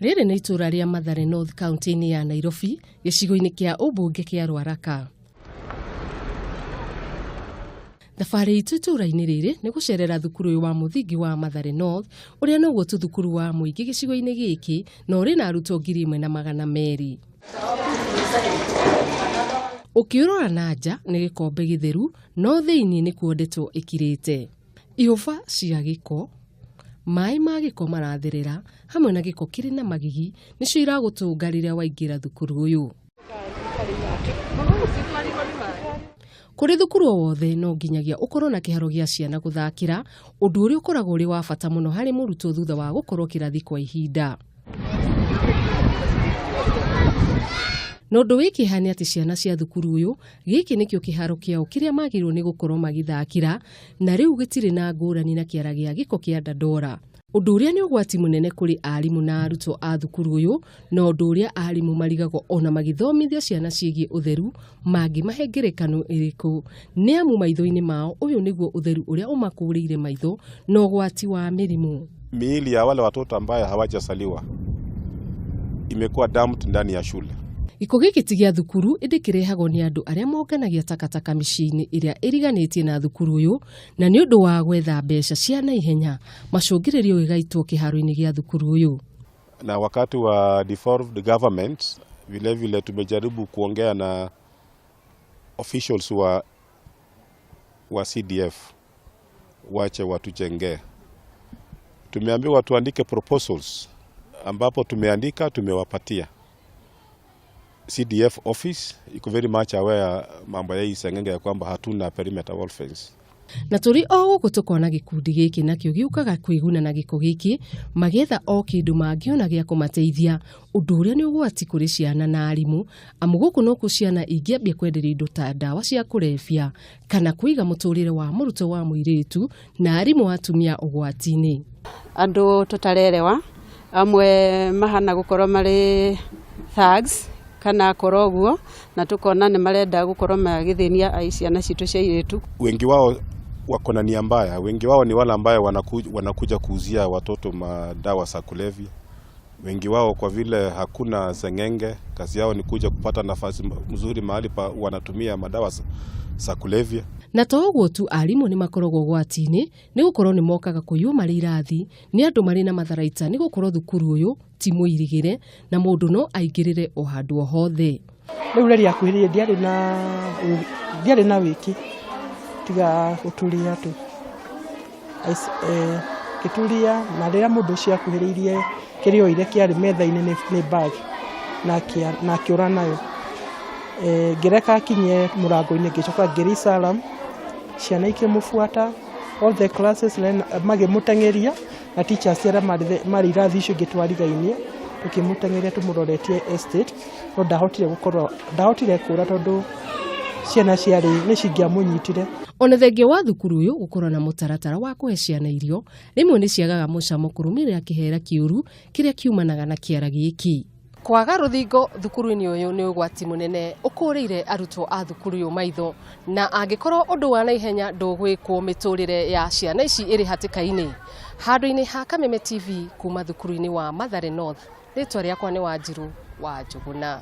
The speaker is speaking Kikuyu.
Rĩrĩ nĩ itũũra rĩa Mathare North kaunti-inĩ ya Nairobi, gĩcigo-inĩ kĩa ũmbunge kĩa Ruaraka. Thabarĩ itũ itũũra-inĩ rĩrĩ nĩ gũcerera thukuru ũyũ wa mũthingi wa Mathare North, ũrĩa noguo tu thukuru wa mũingĩ gĩcigo-inĩ gĩkĩ na ũrĩ na arutwo 1200. Ũkĩũrora na nja nĩ gĩkombe gĩtheru, no thĩinĩ nĩkuo ndeto ĩkirĩte. Ihũba cia gĩko, maĩ ma gĩko maratherera hamwe na gĩko kĩrĩ na magigi nĩcio iragũtũnga rĩrĩa waingĩra thukuru ũyũ. Kũrĩ thukuru o wothe no nginyagia ũkorwo na kĩharo gĩa ciana gũthakĩra, ũndũ ũrĩa ũkoragwo ũrĩ wa bata mũno harĩ mũrutwo thutha wa gũkorwo kĩrathi kwa ihinda. Na ũndũ wĩ kĩeha nĩ atĩ ciana cia thukuru ũyũ gĩkĩ nĩkĩo kĩharo kĩao kĩrĩa magĩrĩirwo nĩ gũkorwo magĩthakĩra na rĩu gĩtirĩ na ngũrani na kĩara gĩa gĩko kĩa Dandora. Ũndũ ũrĩa nĩ ũgwati mũnene kũrĩ arimũ na arutwo a thukuru ũyũ, na ũndũ ũrĩa arimũ marigagwo ona magĩthomithia ciana ciĩgiĩ ũtheru mangĩmahe ngerekano ĩrĩkũ, nĩ amu maitho-inĩ mao ũyũ nĩguo ũtheru ũrĩa ũmakũrĩire maitho na ũgwati wa mĩrimũ. Miili ya wale watoto ambayo hawajasaliwa imekuwa dumped ndani ya shule. Gĩko gĩkĩ ti gĩa thukuru ĩndĩ kĩrehagwo nĩ andũ arĩa monganagia takataka mĩciĩ-inĩ ĩrĩa ĩriganĩtie na thukuru ũyũ na nĩ ũndũ wa gwetha mbeca cia naihenya macũngĩrĩrio gĩgaitwo kĩharo-inĩ gĩa thukuru ũyũ. Na wakati wa devolved government vile vile tumejaribu kuongea na officials wa CDF wache watujengee. Tumeambiwa tuandike proposals ambapo tumeandika tumewapatia. CDF office iko very much aware mambo ya hii seng'enge ya kwamba hatuna perimeter wall fence. Na tũrĩ o gũkũ tũkona gĩkundi gĩkĩ nakĩo gĩũkaga kwĩguna na gĩko gĩkĩ magĩetha o kĩndũ mangĩona gĩa kũmateithia, ũndũ ũrĩa nĩ ũgwati kũrĩ ciana na arimũ, amu gũkũ nokuo ciana ingĩambia kwenderio indo ta ndawa cia kũrebia kana kũiga mũtũrĩre wa mũrutwo wa mũirĩtu na arimũ atumia ũgwati-inĩ. Andũ tũtarerewa amwe mahana gũkorwo marĩ thugs kana akorwo ũguo, na tukona nĩ marenda gũkorwo magĩthĩnia ciana citũ cia airĩtu. Wengi wao wako na nia mbaya, wengi wao ni wale ambayo wanakuja kuuzia watoto madawa za kulevya. Wengi wao kwa vile hakuna seng'enge, kazi yao ni kuja kupata nafasi mzuri mahali pa wanatumia madawa za kulevya. Na to ũguo tu, arimũ nĩ makoragwo ũgwati-inĩ nĩ gũkorwo nĩ mokaga kũiywo marĩ irathi nĩ andũ marĩ na matharaita, nĩ gũkorwo thukuru ũyũ ti mũirigĩre na mũndũ no aingĩrĩre o handũ o hothe. Rĩu rĩrĩa akuhĩrĩirie ndiarĩ na wĩki tiga gũturia tu. Ngĩturia, na rĩrĩa mũndũ ũcio akuhĩrĩirie kĩrĩa oire kĩarĩ metha-inĩ nĩ bag na akĩũra nayo. Ngĩreka akinye mũrango-inĩ, ngĩcoka ngĩraise alarm, ciana ikĩmũbuata, all the classes magĩmũteng'eria na teachers arĩa marĩ irathi icio ingĩ twarigainie, tũkĩmũteng'eria tũmũroretie estate, no ndahotire gũkorwo, ndahotire kũra tondũ ciana ciarĩ nĩ cingĩamũnyitire. Ona thengia wa thukuru ũyũ gũkorwo na mũtaratara wa kũhe ciana irio, rĩmwe nĩ ciagaga mũcamo kũrũmĩrĩra kĩhera kĩũru kĩrĩa kiumanaga na kĩara gĩkĩ. Kwaga rũthingo thukuru-inĩ ũyũ nĩ ũgwati mũnene ũkũrĩire arutwo a thukuru ũyũ maitho, na angĩkorwo ũndũ wa naihenya ndũgwĩkwo mĩtũrĩre ya ciana ici ĩrĩ hatĩka-inĩ. Handũ-inĩ ha Kameme TV kuma thukuru-inĩ wa Mathare North, rĩtwa rĩakwa nĩ Wanjiru wa Njũgũna.